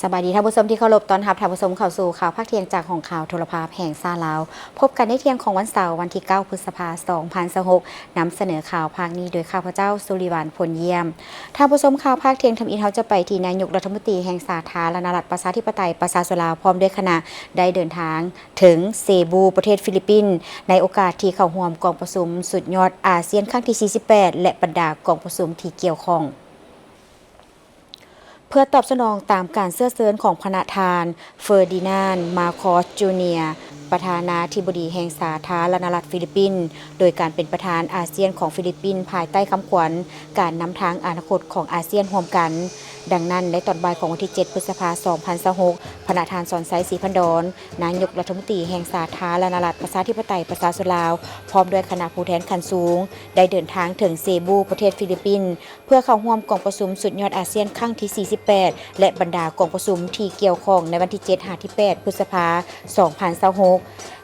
ສະບາຍດີທ່ານຜູ້ຊົມທີ່ເຄົາລົບ, ຕ້ອນຮັບທ່ານຜູ້ຊົມເຂົ້າສູ່ຂ່າວພາກທ່ຽງຈາກຫ້ອງຂ່າວໂທລະພາບແຫ່ງຊາດລາວ. ພົບກັນໃນທ່ຽງຂອງວັນເສົາ ວັນທີເກົ້າ ພຶດສະພາ ສອງພັນຊາວຫົກ, ນຳສະເໜີຂ່າວພາກນີ້ໂດຍຂ້າພະເຈົ້າ ສຸລິວັນ ພົນຢ້ຽມ. ທ່ານຜູ້ຊົມ, ຂ່າວພາກທ່ຽງທຳອິດ ເຮົາຈະໄປທີ່ນາຍົກລັດຖະມົນຕີແຫ່ງສາທາລະນະລັດປະຊາທິປະໄຕປະຊາຊົນລາວ ພ້ອມດ້ວຍຄະນະ ໄດ້ເດີນທາງເຖິງເຊບູ ປະເທດຟີລິບປິນ ໃນໂອກາດທີ່ເຂົ້າຮ່ວມກອງປະຊຸມສຸດຍອດອາຊຽນຄັ້ງທີສີ່ສິບແປດ ແລະ ບັນດາກອງປະຊຸມທີ່ກ່ຽວຂ້ອງ. ເພື່ອຕອບສະໜອງຕາມການເຊື້ອເຊີນຂອງພະນະທ່ານ ເຟີດີນານ ມາຄອສ ຈູເນຍ ປະທານາທິບໍດີແຫ່ງສາທາລະນະລັດຟີລິບປິນ ໂດຍການເປັນປະທານອາຊຽນຂອງຟີລິບປິນ ພາຍໃຕ້ຄຳຂວັນ ການນຳທາງອະນາຄົດຂອງອາຊຽນຮ່ວມກັນ. ດັ່ງນັ້ນ, ໃນຕອນບ່າຍຂອງວັນທີເຈັດ ພຶດສະພາ ສອງພັນຊາວຫົກ, ພະນະທ່ານ ສອນໄຊ ສີພັນດອນ ນາຍົກລັດຖະມົນຕີແຫ່ງສາທາລະນະລັດປະຊາທິປະໄຕປະຊາຊົນລາວ ພ້ອມດ້ວຍຄະນະຜູ້ແທນຂັ້ນສູງ ໄດ້ເດີນທາງເຖິງເຊບູ ປະເທດຟີລິບປິນ ເພື່ອເຂົ້າຮ່ວມກອງປະຊຸມສຸດຍອດອາຊຽນຄັ້ງທີສີ່ສິບແປດ ແລະ ບັນດາກອງປະຊຸມທີ່ກ່ຽວຂ້ອງໃນວັນທີເຈັດຫາທີແປດ ພຶດສະພາ ສອງພັນຊາວຫົກ.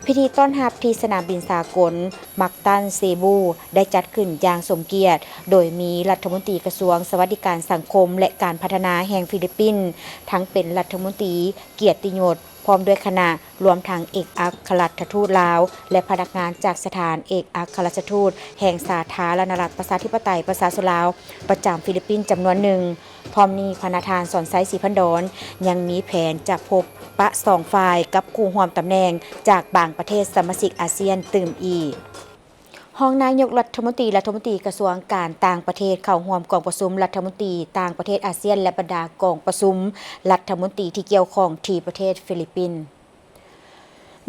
ພິທີຕ້ອນຮັບທີ່ສະໜາມບິນສາກົນ ມັກຕັນ ເຊບູ ໄດ້ຈັດຂຶ້ນຢ່າງສົມກຽດ ໂດຍມີລັດຖະມົນຕີກະຊວງສະຫວັດດີການສັງຄົມ ແລະ ການພັດທະນາແຫ່ງຟີລິບປິນ ທັງເປັນລັດຖະມົນຕີກຽດຕິຍົດ ພ້ອມດ້ວຍຄະນະ, ລວມທັງເອກອັກຄະລັດຖະທູດລາວ ແລະ ພະນັກງານຈາກສະຖານເອກອັກຄະລັດຖະທູດແຫ່ງສາທາລະນະລັດປະຊາທິປະໄຕປະຊາຊົນລາວ ປະຈຳຟີລິບປິນຈຳນວນໜຶ່ງ. ພ້ອມນີ້, ພະນະທ່ານ ສອນໄຊ ສີພັນດອນ ຍັງມີແຜນຈະພົບປະສອງຝ່າຍກັບຄູ່ຮ່ວມຕຳແໜ່ງຈາກບາງປະເທດສະມາຊິກອາຊຽນຕື່ມອີກ. ຮອງນາຍົກລັດຖະມົນຕີ ລັດຖະມົນຕີກະຊວງການຕ່າງປະເທດ ເຂົ້າຮ່ວມກອງປະຊຸມລັດຖະມົນຕີຕ່າງປະເທດອາຊຽນ ແລະ ບັນດາກອງປະຊຸມລັດຖະມົນຕີທີ່ກ່ຽວຂ້ອງທີ່ປະເທດຟີລິບປິນ.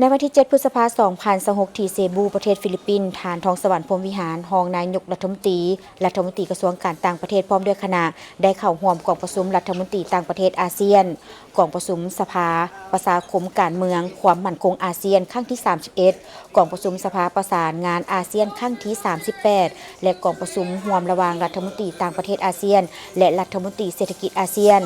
ໃນວັນທີເຈັດ ພຶດສະພາ ສອງພັນຊາວຫົກ ທີ່ເຊບູ ປະເທດຟີລິບປິນ, ທ່ານ ທອງສະຫວັນ ພົມວິຫານ ຮອງນາຍົກລັດຖະມົນຕີ ລັດຖະມົນຕີກະຊວງການຕ່າງປະເທດ ພ້ອມດ້ວຍຄະນະ ໄດ້ເຂົ້າຮ່ວມກອງປະຊຸມລັດຖະມົນຕີຕ່າງປະເທດອາຊຽນ, ກອງປະຊຸມສະພາປະຊາຄົມການເມືອງຄວາມໝັ້ນຄົງອາຊຽນຄັ້ງທີສາມສິບເອັດ, ກອງປະຊຸມສະພາປະສານງານອາຊຽນຄັ້ງທີສາມສິບແປດ ແລະ ກອງປະຊຸມຮ່ວມລະຫວ່າງລັດຖະມົນຕີຕ່າງປະເທດອາຊຽນ ແລະ ລັດຖະມົນຕີເສດຖະກິດອາຊຽນ.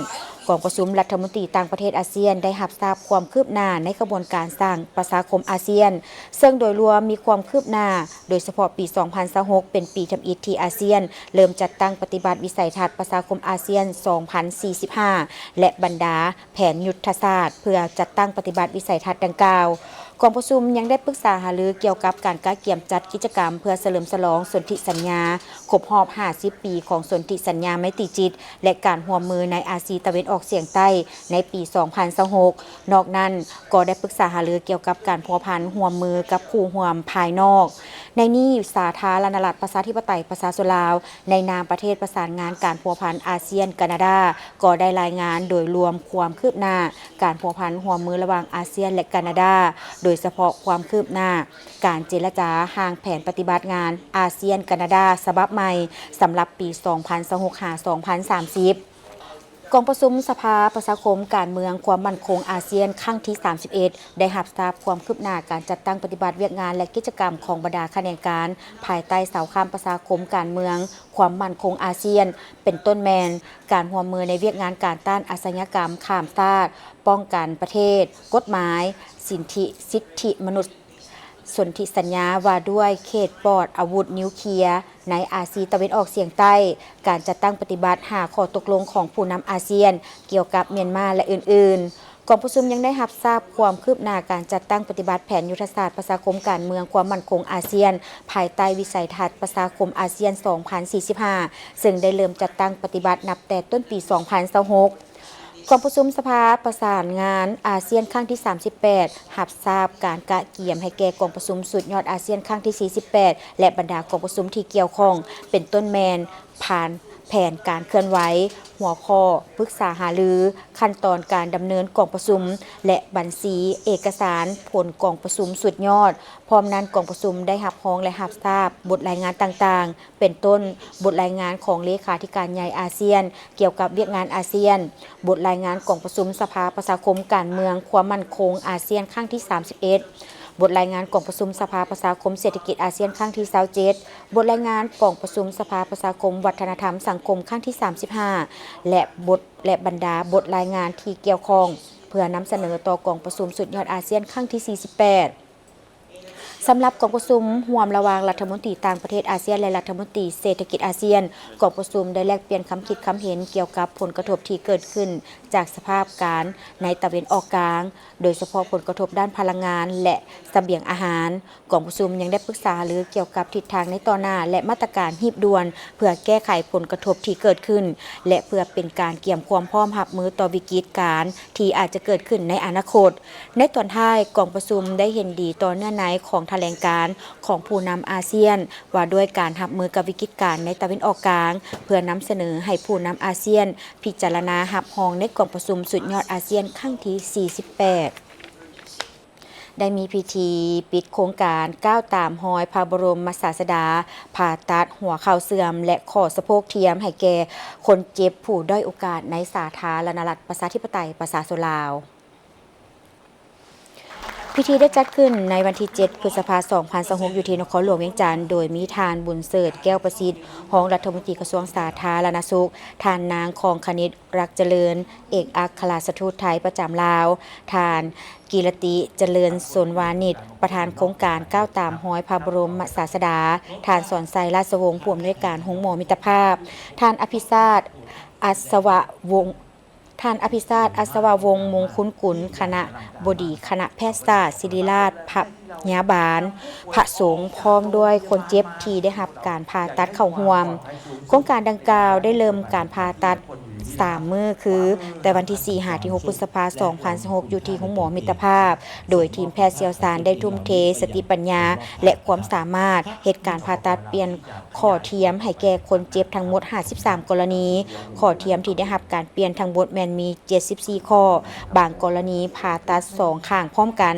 ກອງປະຊຸມລັດຖະມົນຕີຕ່າງປະເທດອາຊຽນໄດ້ຮັບຊາບຄວາມຄືບໜ້າໃນຂະບວນການສ້າງປະຊາຄົມອາຊຽນ, ເຊິ່ງໂດຍລວມມີຄວາມຄືບໜ້າ, ໂດຍສະເພາະປີສອງພັນຊາວຫົກ ເປັນປີທຳອິດທີ່ອາຊຽນເລີ່ມຈັດຕັ້ງປະຕິບັດວິໄສທັດປະຊາຄົມອາຊຽນສອງພັນສີ່ສິບຫ້າ ແລະ ບັນດາ ແຜນຍຸດທະສາດເພື່ອຈັດຕັ້ງປະຕິບັດວິໄສທັດດັ່ງກ່າວ. ກອງປະຊຸມຍັງໄດ້ປຶກສາຫາລືກ່ຽວກັບການກະກຽມຈັດກິດຈະກຳເພື່ອສະເຫຼີມສະຫຼອງສົນທິສັນຍາຄົບຮອບຫ້າສິບປີຂອງສົນທິສັນຍາໄມຕີຈິດ ແລະ ການຮ່ວມມືໃນອາຊີຕາເວັນອອກສຽງໃຕ້ໃນປີສອງພັນຊາວຫົກ. ນອກນັ້ນ, ກໍໄດ້ປຶກສາຫາລືກ່ຽວກັບການພົວພັນຮ່ວມມືກັບຄູ່ຮ່ວມພາຍນອກ. ໃນນີ້, ສາທາລະນະລັດປະຊາທິປະໄຕປະຊາຊົນລາວ ໃນນາມປະເທດປະສານງານການພົວພັນອາຊຽນ-ການາດາ ກໍໄດ້ລາຍງານໂດຍລວມຄວາມຄືບໜ້າການພົວພັນຮ່ວມມືລະຫວ່າງອາຊຽນ ແລະ ການາດາ, ໂດຍສະເພາະຄວາມຄືບໜ້າການເຈລະຈາຮ່າງແຜນປະຕິບັດງານອາຊຽນ-ການາດາສະບັບໃໝ່ ສຳລັບປີສອງພັນຊາວຫົກ ຫາ ສອງພັນສາມສິບ. ກອງປະຊຸມສະພາປະຊາຄົມການເມືອງຄວາມໝັ້ນຄົງອາຊຽນຄັ້ງທີສາມສິບເອັດ ໄດ້ຮັບຊາບຄວາມຄືບໜ້າການຈັດຕັ້ງປະຕິບັດວຽກງານ ແລະ ກິດຈະກຳຂອງບັນດາຂະແໜງການ ພາຍໃຕ້ເສົາຄ້ຳປະຊາຄົມການເມືອງຄວາມໝັ້ນຄົງອາຊຽນ, ເປັນຕົ້ນແມ່ນ ການຮ່ວມມືໃນວຽກງານການຕ້ານອາຊະຍາກຳຂ້າມຊາດ, ປ້ອງກັນປະເທດ, ກົດໝາຍ, ສິດທິ ສິດທິມະນຸດ, ສົນທິສັນຍາວ່າດ້ວຍເຂດປອດອາວຸດນິວເຄຍໃນອາຊີຕາເວັນອອກສຽງໃຕ້, ການຈັດຕັ້ງປະຕິບັດຫ້າຂໍ້ຕົກລົງຂອງຜູ້ນຳອາຊຽນກ່ຽວກັບມຽນມາ ແລະ ອື່ນໆ. ກອງປະຊຸມຍັງໄດ້ຮັບຊາບຄວາມຄືບໜ້າການຈັດຕັ້ງປະຕິບັດແຜນຍຸດທະສາດປະຊາຄົມການເມືອງຄວາມໝັ້ນຄົງອາຊຽນ ພາຍໃຕ້ວິໄສທັດປະຊາຄົມອາຊຽນສອງພັນສີ່ສິບຫ້າ ເຊິ່ງໄດ້ເລີ່ມຈັດຕັ້ງປະຕິບັດນັບແຕ່ຕົ້ນປີສອງພັນຊາວຫົກ. ກອງປະຊຸມສະພາປະສານງານອາຊຽນຄັ້ງທີສາມສິບແປດ ຮັບຊາບການກະກຽມໃຫ້ແກ່ກອງປະຊຸມສຸດຍອດອາຊຽນຄັ້ງທີສີ່ສິບແປດ ແລະ ບັນດາກອງປະຊຸມທີ່ກ່ຽວຂ້ອງ, ເປັນຕົ້ນແມ່ນ ຜ່ານແຜນການເຄື່ອນໄຫວ, ຫົວຂໍ້ປຶກສາຫາລື, ຂັ້ນຕອນການດຳເນີນກອງປະຊຸມ ແລະ ບັນຊີເອກະສານຜົນກອງປະຊຸມສຸດຍອດ. ພ້ອມນັ້ນ, ກອງປະຊຸມໄດ້ຮັບຮອງ ແລະ ຮັບຊາບບົດລາຍງານຕ່າງໆ ເປັນຕົ້ນ ບົດລາຍງານຂອງເລຂາທິການໃຫຍ່ອາຊຽນກ່ຽວກັບວຽກງານອາຊຽນ, ບົດລາຍງານກອງປະຊຸມສະພາປະຊາຄົມການເມືອງຄວາມໝັ້ນຄົງອາຊຽນຄັ້ງທີສາມສິບເອັດ, ບົດລາຍງານກອງປະຊຸມສະພາປະຊາຄົມເສດຖະກິດອາຊຽນຄັ້ງທີຊາວເຈັດ, ບົດລາຍງານກອງປະຊຸມສະພາປະຊາຄົມວັດທະນະທຳສັງຄົມຄັ້ງທີສາມສິບຫ້າ ແລະ ບົດ ແລະ ບັນດາບົດລາຍງານທີ່ກ່ຽວຂ້ອງ ເພື່ອນຳສະເໜີຕໍ່ກອງປະຊຸມສຸດຍອດອາຊຽນຄັ້ງທີສີ່ສິບແປດ. ສຳລັບກອງປະຊຸມຮ່ວມລະຫວ່າງລັດຖະມົນຕີຕ່າງປະເທດອາຊຽນ ແລະ ລັດຖະມົນຕີເສດຖະກິດອາຊຽນ, ກອງປະຊຸມໄດ້ແລກປ່ຽນຄຳຄິດຄຳເຫັນກ່ຽວກັບຜົນກະທົບທີ່ເກີດຂຶ້ນຈາກສະພາບການໃນຕາເວັນອອກກາງ, ໂດຍສະເພາະຜົນກະທົບດ້ານພະລັງງານ ແລະ ສະບຽງອາຫານ. ກອງປະຊຸມຍັງໄດ້ປຶກສາຫາລືກ່ຽວກັບທິດທາງໃນຕໍ່ໜ້າ ແລະ ມາດຕະການຮີບດ່ວນ ເພື່ອແກ້ໄຂຜົນກະທົບທີ່ເກີດຂຶ້ນ ແລະ ເພື່ອເປັນການກຽມຄວາມພ້ອມຮັບມືຕໍ່ວິກິດການທີ່ອາດຈະເກີດຂຶ້ນໃນອະນາຄົດ. ໃນຕອນທ້າຍ, ກອງປະຊຸມໄດ້ເຫັນດີຕໍ່ເນື້ອໃນຂອງຖະແຫຼງການຂອງຜູ້ນຳອາຊຽນ ວ່າດ້ວຍການຮັບມືກັບວິກິດການໃນຕາເວັນອອກກາງ, ເພື່ອນຳສະເໜີໃຫ້ຜູ້ນຳອາຊຽນພິຈາລະນາຮັບຮອງໃນກອງປະຊຸມສຸດຍອດອາຊຽນຄັ້ງທີສີ່ສິບແປດ. ໄດ້ມີພິທີປິດໂຄງການກ້າວຕາມຮອຍພະບໍລົມມະສາສະດາ, ຜ່າຕັດຫົວເຂົ່າເສື່ອມ ແລະ ຂໍ້ສະໂພກທຽມໃຫ້ແກ່ຄົນເຈັບຜູ້ດ້ອຍໂອກາດໃນສາທາລະນະລັດ ປະຊາທິປະໄຕ ປະຊາຊົນລາວ. ພິທີໄດ້ຈັດຂຶ້ນໃນວັນທີເຈັດ ພຶດສະພາ ສອງພັນຊາວຫົກ ຢູ່ທີ່ນະຄອນຫຼວງວຽງຈັນ, ໂດຍມີທ່ານ ບຸນເສີດ ແກ້ວປະສິດ ຮອງລັດຖະມົນຕີກະຊວງສາທາລະນະສຸກ, ທ່ານນາງ ຄອງຄະນິດ ລັກຈະເລີນ ເອກອັກຄະລາຊະທູດໄທປະຈຳລາວ, ທ່ານ ກິລະຕິ ຈະເລີນສົນວານິດ ປະທານໂຄງການກ້າວຕາມຮອຍພະບໍລົມມະສາສະດາ, ທ່ານ ສອນໄຊ ລາຊະວົງ ຜູ້ອຳນວຍການໂຮງໝໍມິດຕະພາບ, ທ່ານ ອະພິຊາດ ອັດສະວະວົງ ທ່ານ ອະພິຊາດ ອັດສະວະວົງ ມົງຄຸນກຸນ ຄະນະບໍດີຄະນະແພດສາດ ສິລິລາດພະ ຍາບານ, ພະສົງ ພ້ອມດ້ວຍຄົນເຈັບທີ່ໄດ້ຮັບການຜ່າຕັດເຂົ້າຮ່ວມ. ໂຄງການດັ່ງກ່າວໄດ້ເລີ່ມການຜ່າຕັດສາມມື້ ຄື ແຕ່ວັນທີສີ່ຫາທີຫົກ ພຶດສະພາ ສອງພັນຊາວຫົກ ຢູ່ທີ່ໂຮງໝໍມິດຕະພາບ, ໂດຍທີມແພດຊ່ຽວຊານໄດ້ທຸ່ມເທສະຕິປັນຍາ ແລະ ຄວາມສາມາດ ເຮັດການຜ່າຕັດປ່ຽນຂໍ້ທຽມໃຫ້ແກ່ຄົນເຈັບທັງໝົດຫ້າສິບສາມກໍລະນີ. ຂໍ້ທຽມທີ່ໄດ້ຮັບການປ່ຽນທັງໝົດແມ່ນມີ ເຈັດສິບສີ່ຂໍ້, ບາງກໍລະນີຜ່າຕັດສອງຂ້າງພ້ອມກັນ.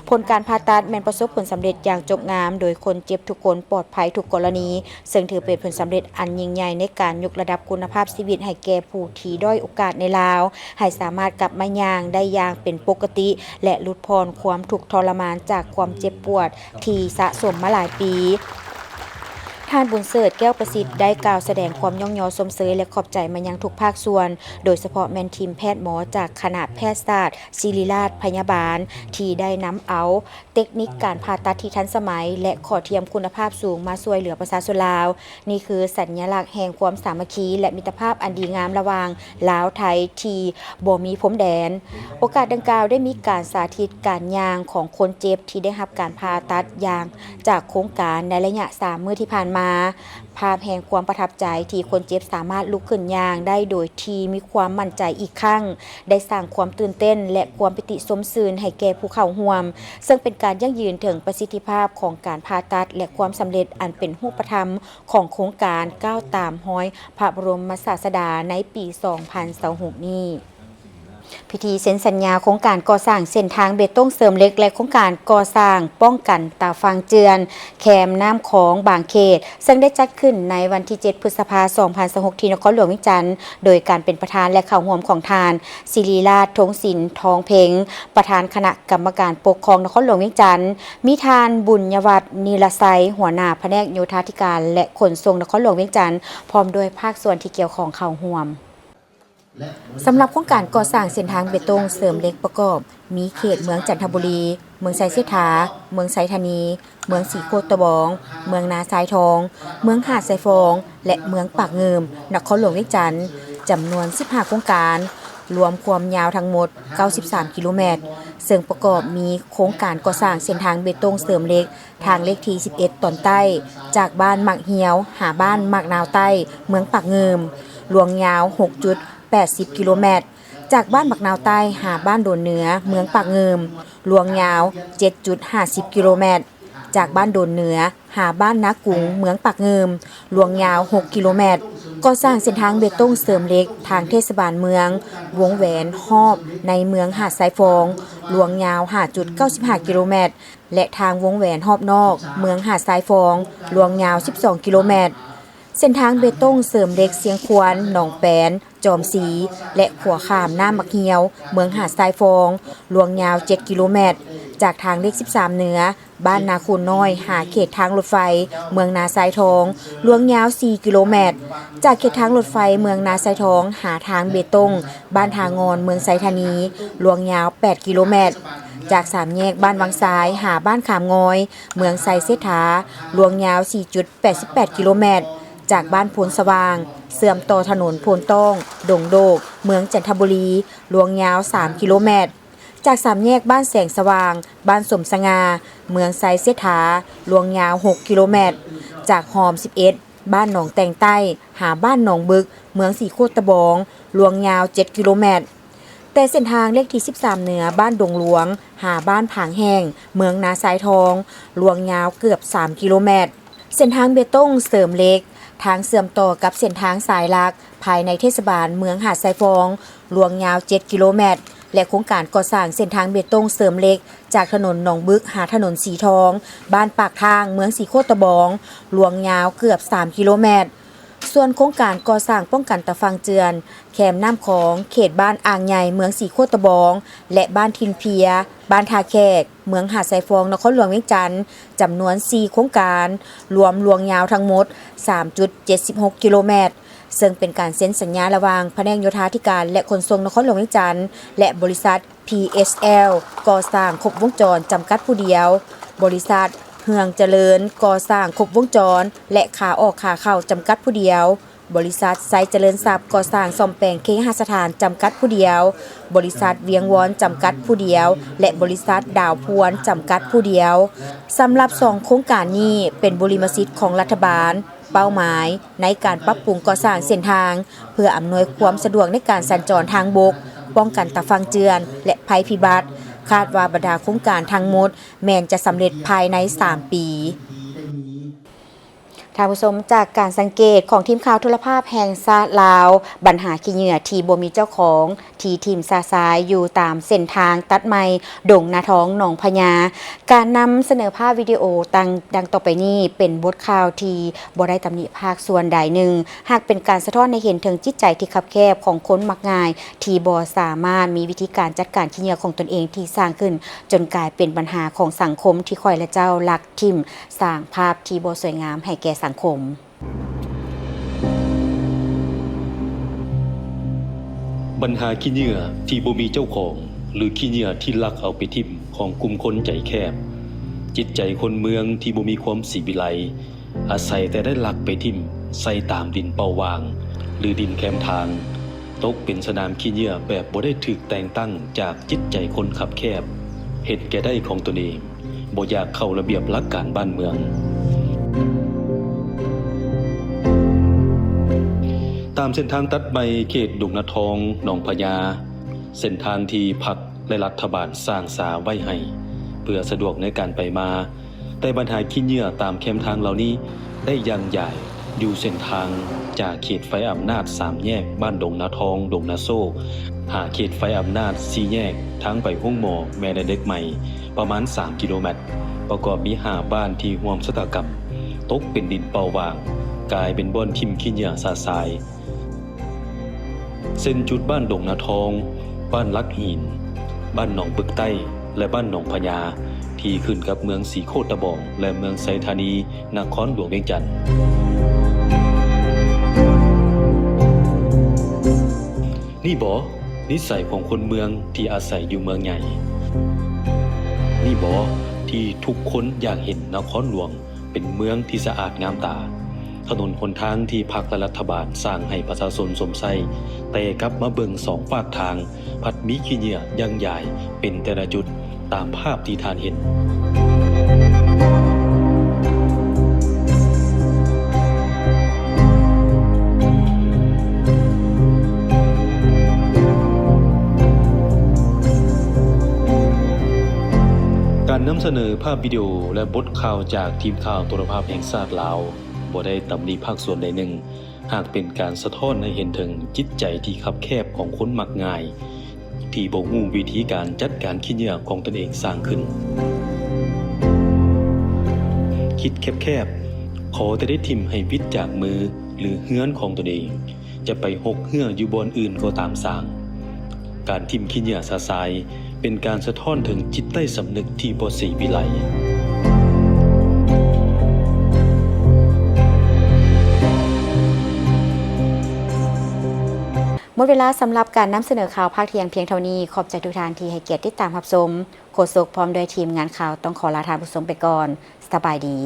ຜົນການຜ່າຕັດແມ່ນປະສົບຜົນສຳເລັດຢ່າງຈົບງາມ, ໂດຍຄົນເຈັບທຸກຄົນປອດໄພທຸກກໍລະນີ, ເຊິ່ງຖືເປັນຜົນສຳເລັດອັນຍິ່ງໃຫຍ່ໃນການຍົກລະດັບຄຸນນະພາບຊີວິດໃຫ້ແກ່ຜູ້ທີ່ດ້ອຍໂອກາດໃນລາວ, ໃຫ້ສາມາດກັບມາຍ່າງໄດ້ຢ່າງເປັນປົກກະຕິ ແລະ ຫຼຸດຜ່ອນຄວາມທຸກທໍລະມານຈາກຄວາມເຈັບປວດທີ່ສະສົມມາຫຼາຍປີ. ທ່ານ ບຸນເສີດ ແກ້ວປະສິດ ໄດ້ກ່າວສະແດງຄວາມຍ້ອງຍໍຊົມເຊີຍ ແລະ ຂອບໃຈມາຍັງທຸກພາກສ່ວນ, ໂດຍສະເພາະແມ່ນທີມແພດໝໍຈາກຄະນະແພດສາດ ສິລິລາດພະຍາບານ ທີ່ໄດ້ນຳເອົາເຕັກນິກການຜ່າຕັດທີ່ທັນສະໄໝ ແລະ ຂໍ້ທຽມຄຸນນະພາບສູງມາຊ່ວຍເຫຼືອປະຊາຊົນລາວ. ນີ້ຄືສັນຍະລັກແຫ່ງຄວາມສາມັກຄີ ແລະ ມິດຕະພາບອັນດີງາມລະຫວ່າງລາວ-ໄທທີ່ບໍ່ມີພົມແດນ. ໂອກາດດັ່ງກ່າວໄດ້ມີການສາທິດການຍ່າງຂອງຄົນເຈັບທີ່ໄດ້ຮັບການຜ່າຕັດຢ່າງຈາກໂຄງການໃນໄລຍະສາມມື້ທີ່ຜ່ານມາ. ພາບແຫ່ງຄວາມປະທັບໃຈທີ່ຄົນເຈັບສາມາດລຸກຂຶ້ນຍ່າງໄດ້ໂດຍທີ່ມີຄວາມໝັ້ນໃຈອີກຄັ້ງ ໄດ້ສ້າງຄວາມຕື່ນເຕັ້ນ ແລະ ຄວາມປີຕິຊົມຊື່ນໃຫ້ແກ່ຜູ້ເຂົ້າຮ່ວມ, ເຊິ່ງເປັນການຢັ້ງຢືນເຖິງປະສິດທິພາບຂອງການຜ່າຕັດ ແລະ ຄວາມສຳເລັດອັນເປັນຮູບປະທຳຂອງໂຄງການກ້າວຕາມຮອຍພະບໍລົມມະສາສະດາໃນປີສອງພັນຊາວຫົກນີ້. ພິທີເຊັນສັນຍາໂຄງການກໍ່ສ້າງເສັ້ນທາງເບຕົງເສີມເຫຼັກ ແລະ ໂຄງການກໍ່ສ້າງປ້ອງກັນຕາຝັ່ງເຈື່ອນແຄມນ້ຳຂອງບາງເຂດ ເຊິ່ງໄດ້ຈັດຂຶ້ນໃນວັນທີເຈັດ ພຶດສະພາ ສອງພັນຊາວຫົກ ທີ່ນະຄອນຫຼວງວຽງຈັນ, ໂດຍການເປັນປະທານ ແລະ ເຂົ້າຮ່ວມຂອງທ່ານ ສິລິລາດ ທົງສິນ ທອງເພັງ ປະທານຄະນະກຳມະການປົກຄອງນະຄອນຫຼວງວຽງຈັນ, ມີທ່ານ ບຸນຍະວັດ ນີລະໄຊ ຫົວໜ້າພະແນກໂຍທາທິການ ແລະ ຂົນສົ່ງນະຄອນຫຼວງວຽງຈັນ ພ້ອມດ້ວຍພາກສ່ວນທີ່ກ່ຽວຂ້ອງເຂົ້າຮ່ວມ. ສຳລັບໂຄງການກໍ່ສ້າງເສັ້ນທາງເບຕົງເສີມເຫຼັກປະກອບ ມີເຂດເມືອງຈັນທະບູລີ, ເມືອງໄຊເສດຖາ, ເມືອງໄຊທານີ, ເມືອງສີໂຄດຕະບອງ, ເມືອງນາຊາຍທອງ, ເມືອງຫາດຊາຍຟອງ ແລະ ເມືອງປາກງື່ມ ນະຄອນຫຼວງວຽງຈັນ, ຈຳນວນສິບຫ້າໂຄງການ, ລວມຄວາມຍາວທັງໝົດເກົ້າສິບສາມກິໂລແມັດ, ເຊິ່ງປະກອບມີໂຄງການກໍ່ສ້າງເສັ້ນທາງເບຕົງເສີມເຫຼັກ ທາງເລກທີສິບເອັດຕອນໃຕ້ ຈາກບ້ານໝາກຮຽວຫາບ້ານໝາກນາວໃຕ້ ເມືອງປາກງື່ມ ລວງຍາວຫົກຈຸດແປດສິບກິໂລແມັດ, ຈາກບ້ານໝາກນາວໃຕ້ຫາບ້ານໂດນເໜືອ ເມືອງປາກງື່ມ ລວງຍາວເຈັດຈຸດຫ້າສິບກິໂລແມັດ, ຈາກບ້ານໂດນເໜືອຫາບ້ານນາກຸງ ເມືອງປາກງື່ມ ລວງຍາວຫົກກິໂລແມັດ. ກໍ່ສ້າງເສັ້ນທາງເບຕົງເສີມເຫຼັກທາງເທດສະບານເມືອງ ວົງແຫວນຮອບໃນເມືອງຫາດຊາຍຟອງ ລວງຍາວຫ້າຈຸດເກົ້າສິບຫ້າກິໂລແມັດ ແລະ ທາງວົງແຫວນຮອບນອກເມືອງຫາດຊາຍຟອງ ລວງຍາວສິບສອງກິໂລແມັດ. ເສັ້ນທາງເບຕົງເສີມເຫຼັກຊຽງຄວນ, ໜອງແປນ, ຈອມສີ ແລະ ຂົວຂ້າມນ້ຳໝາກຮຽວ ເມືອງຫາດຊາຍຟອງ ລວງຍາວເຈັດກິໂລແມັດ, ຈາກທາງເລກສິບສາມເໜືອ ບ້ານນາຄູນນ້ອຍ ຫາເຂດທາງລົດໄຟ ເມືອງນາຊາຍທອງ ລວງຍາວສີ່ກິໂລແມັດ, ຈາກເຂດທາງລົດໄຟເມືອງນາຊາຍທອງ ຫາທາງເບຕົງ ບ້ານທ່າງ່ອນ ເມືອງໄຊທານີ ລວງຍາວແປດກິໂລແມັດ, ຈາກສາມແຍກບ້ານວັງຊາຍຫາບ້ານຂາມງອຍ ເມືອງໄຊເສດຖາ ລວງຍາວສີ່ຈຸດແປດສິບແປດກິໂລແມັດ, ຈາກບ້ານໂພນສະຫວ່າງ ເຊື່ອມຕໍ່ຖະໜົນໂພນຕ້ອງ ດົງໂດກ ເມືອງຈັນທະບູລີ ລວງຍາວສາມກິໂລແມັດ, ຈາກສາມແຍກບ້ານແສງສະຫວ່າງ ບ້ານສົມສະຫງ່າ ເມືອງໄຊເສດຖາ ລວງຍາວຫົກກິໂລແມັດ, ຈາກຮ່ອມສິບເອັດ ບ້ານໜອງແຕ່ງໃຕ້ ຫາບ້ານໜອງບຶກ ເມືອງສີໂຄດຕະບອງ ລວງຍາວເຈັດກິໂລແມັດ. ແຕ່ເສັ້ນທາງເລກທີສິບສາມເໜືອ ບ້ານດົງຫຼວງ ຫາບ້ານຜາງແຫ້ງ ເມືອງນາຊາຍທອງ ລວງຍາວເກືອບສາມກິໂລແມັດ. ເສັ້ນທາງເບຕົງເສີມເຫຼັກ ທາງເຊື່ອມຕໍ່ກັບເສັ້ນທາງສາຍຫຼັກ ພາຍໃນເທດສະບານເມືອງຫາດຊາຍຟອງ ລວງຍາວເຈັດກິໂລແມັດ ແລະ ໂຄງການກໍ່ສ້າງເສັ້ນທາງເບຕົງເສີມເຫຼັກ ຈາກຖະໜົນໜອງບຶກ ຫາຖະໜົນສີທອງ ບ້ານປາກທາງ ເມືອງສີໂຄດຕະບອງ ລວງຍາວເກືອບສາມກິໂລແມັດ. ສ່ວນໂຄງການກໍ່ສ້າງປ້ອງກັນຕາຝັ່ງເຈື່ອນ ແຄມນ້ຳຂອງ ເຂດບ້ານອ່າງໃຫຍ່ ເມືອງສີໂຄດຕະບອງ ແລະ ບ້ານຖິ່ນເພຍ ບ້ານທ່າແຂກ ເມືອງຫາດຊາຍຟອງ ນະຄອນຫຼວງວຽງຈັນ ຈຳນວນສີ່ໂຄງການ ລວມລວງຍາວທັງໝົດສາມຈຸດເຈັດສິບຫົກກິໂລແມັດ, ເຊິ່ງເປັນການເຊັນສັນຍາລະຫວ່າງພະແນກໂຍທາທິການ ແລະ ຂົນສົ່ງນະຄອນຫຼວງວຽງຈັນ ແລະ ບໍລິສັດ ພີເອັສແອລ ກໍ່ສ້າງຄົບວົງຈອນ ຈຳກັດຜູ້ດຽວ, ບໍລິສັດ ເຮືອງຈະເລີນ ກໍ່ສ້າງຄົບວົງຈອນ ແລະ ຂາອອກຂາເຂົ້າ ຈຳກັດຜູ້ດຽວ, ບໍລິສັດ ໄຊຈະເລີນຊັບ ກໍ່ສ້າງສ້ອມແປງເຄຫະສະຖານ ຈຳກັດຜູ້ດຽວ, ບໍລິສັດ ວຽງວອນ ຈຳກັດຜູ້ດຽວ ແລະ ບໍລິສັດ ດາວພວນ ຈຳກັດຜູ້ດຽວ. ສຳລັບສອງໂຄງການນີ້ ເປັນບຸລິມະສິດຂອງລັດຖະບານ, ເປົ້າໝາຍໃນການປັບປຸງກໍ່ສ້າງເສັ້ນທາງ ເພື່ອອຳນວຍຄວາມສະດວກໃນການສັນຈອນທາງບົກ, ປ້ອງກັນຕາຝັ່ງເຈື່ອນ ແລະ ໄພພິບັດ. ຄາດວ່າບັນດາໂຄງການທັງໝົດແມ່ນຈະສຳເລັດພາຍໃນສາມປີ. ທ່ານຜູ້ຊົມ, ຈາກການສັງເກດຂອງທີມຂ່າວໂທລະພາບແຫ່ງຊາດລາວ, ບັນຫາຂີ້ເຫຍື້ອທີ່ບໍ່ມີເຈົ້າຂອງ ທີ່ຖິ້ມຊະຊາຍຢູ່ຕາມເສັ້ນທາງຕັດໃໝ່ດົງນາທອງ ໜອງພະຍາ. ການນຳສະເໜີພາບວິດີໂອດັ່ງ ດັ່ງຕໍ່ໄປນີ້ ເປັນບົດຂ່າວທີ່ບໍ່ໄດ້ຕຳໜິພາກສ່ວນໃດໜຶ່ງ, ຫາກເປັນການສະທ້ອນໃຫ້ເຫັນເຖິງຈິດໃຈທີ່ຄັບແຄບຂອງຄົນມັກງ່າຍ ທີ່ບໍ່ສາມາດມີວິທີການຈັດການຂີ້ເຫຍື້ອຂອງຕົນເອງທີ່ສ້າງຂຶ້ນ ຈົນກາຍເປັນບັນຫາຂອງສັງຄົມທີ່ຂ້ອຍ ແລະ ເຈົ້າລັກຖິ້ມ, ສ້າງພາບທີ່ບໍ່ສວຍງາມໃຫ້ແກ່ສັງຄົມ. ບັນຫາຂີ້ເຫຍື້ອທີ່ບໍ່ມີເຈົ້າຂອງ ຫຼື ຂີ້ເຫຍື້ອທີ່ລັກເອົາໄປຖິ້ມຂອງກຸ່ມຄົນໃຈແຄບ, ຈິດໃຈຄົນເມືອງທີ່ບໍ່ມີຄວາມສີວິໄລ, ອາໄສແຕ່ໄດ້ລັກໄປຖິ້ມໃສ່ຕາມດິນເປົ່າຫວ່າງ ຫຼື ດິນແຄມທາງ, ຕົກເປັນສະໜາມຂີ້ເຫຍື້ອແບບບໍ່ໄດ້ຖືກແຕ່ງຕັ້ງຈາກຈິດໃຈຄົນຄັບແຄບ, ເຫັນແກ່ໄດ້ຂອງຕົນເອງ. ບໍ່ຢາກເຂົ້າລະບຽບຫຼັກການບ້ານເມືອງ. ຕາມເສັ້ນທາງຕັດໃໝ່ເຂດດົງນາທອງ ໜອງພະຍາ, ເສັ້ນທາງທີ່ພັກ ແລະ ລັດຖະບານສ້າງສາໄວ້ໃຫ້ ເພື່ອສະດວກໃນການໄປມາ, ແຕ່ບັນຫາຂີ້ເຫຍື້ອຕາມແຄມທາງເຫຼົ່ານີ້ໄດ້ຢ່າງຢາຍ ຢູ່ເສັ້ນທາງຈາກເຂດໄຟອຳນາດສາມແຍກບ້ານດົງນາທອງ ດົງນາໂຊກ ຫາເຂດໄຟອຳນາດສີ່ແຍກທາງໄປໂຮງໝໍແມ່ແລະເດັກໃໝ່ ປະມານສາມກິໂລແມັດ, ປະກອບມີຫ້າບ້ານທີ່ຮ່ວມຊະຕາກຳ ຕົກເປັນດິນເປົ່າຫວ່າງ, ກາຍເປັນບ່ອນຖິ້ມຂີ້ເຫຍື້ອຊະຊາຍ. ເຊັ່ນ ຈຸດບ້ານດົງນາທອງ, ບ້ານຫຼັກຫີນ, ບ້ານໜອງບຶກໃຕ້ ແລະ ບ້ານໜອງພະຍາ ທີ່ຂຶ້ນກັບເມືອງສີໂຄດຕະບອງ ແລະ ເມືອງໄຊທານີ ນະຄອນຫຼວງວຽງຈັນ. ນີ້ບໍ ນິໄສຂອງຄົນເມືອງທີ່ອາໄສຢູ່ເມືອງໃຫຍ່? ນີ້ບໍ ທີ່ທຸກຄົນຢາກເຫັນນະຄອນຫຼວງ ເປັນເມືອງທີ່ສະອາດງາມຕາ, ຖະໜົນຫົນທາງທີ່ພັກ ແລະ ລັດຖະບານສ້າງໃຫ້ປະຊາຊົນຊົມໃຊ້, ແຕ່ກັບມາເບິ່ງສອງຟາກທາງ ພັດມີຂີ້ເຫຍື້ອຢ່າງຢາຍເປັນແຕ່ລະຈຸດ ຕາມພາບທີ່ທ່ານເຫັນ. ການນຳສະເໜີພາບວິດີໂອ ແລະ ບົດ ຂ່າວຈາກທີມຂ່າວໂທລະພາບແຫ່ງຊາດລາວ ບໍ່ໄດ້ຕຳໜິພາກສ່ວນໃດໜຶ່ງ, ຫາກເປັນການສະທ້ອນໃຫ້ເຫັນເຖິງຈິດໃຈທີ່ຄັບແຄບຂອງຄົນມັກງ່າຍ ທີ່ບໍ່ຮູ້ວິທີການຈັດການຂີ້ເຫຍື້ອຂອງຕົນເອງສ້າງຂຶ້ນ. ຄິດແຄບໆ, ຂໍແຕ່ໄດ້ຖິ້ມໃຫ້ວິດຈາກມື ຫຼື ເຮືອນຂອງຕົນເອງ, ຈະໄປຫົກເຮື້ອຢູ່ບ່ອນອື່ນກໍຕາມຊ່າງ. ການຖິ້ມຂີ້ເຫຍື້ອຊະຊາຍ ເປັນການສະທ້ອນເຖິງຈິດໃຕ້ສຳນຶກທີ່ບໍ່ສີວິໄລ. ໝົດເວລາສຳລັບການນຳສະເໜີຂ່າວພາກທ່ຽງພຽງເທົ່ານີ້. ຂອບໃຈທຸກທ່ານທີ່ໃຫ້ກຽດຕິດຕາມຮັບຊົມ. ໂຄສົກພ້ອມດ້ວຍທີມງານຂ່າວຕ້ອງຂໍລາທ່ານຜູ້ຊົມໄປກ່ອນ. ສະບາຍດີ.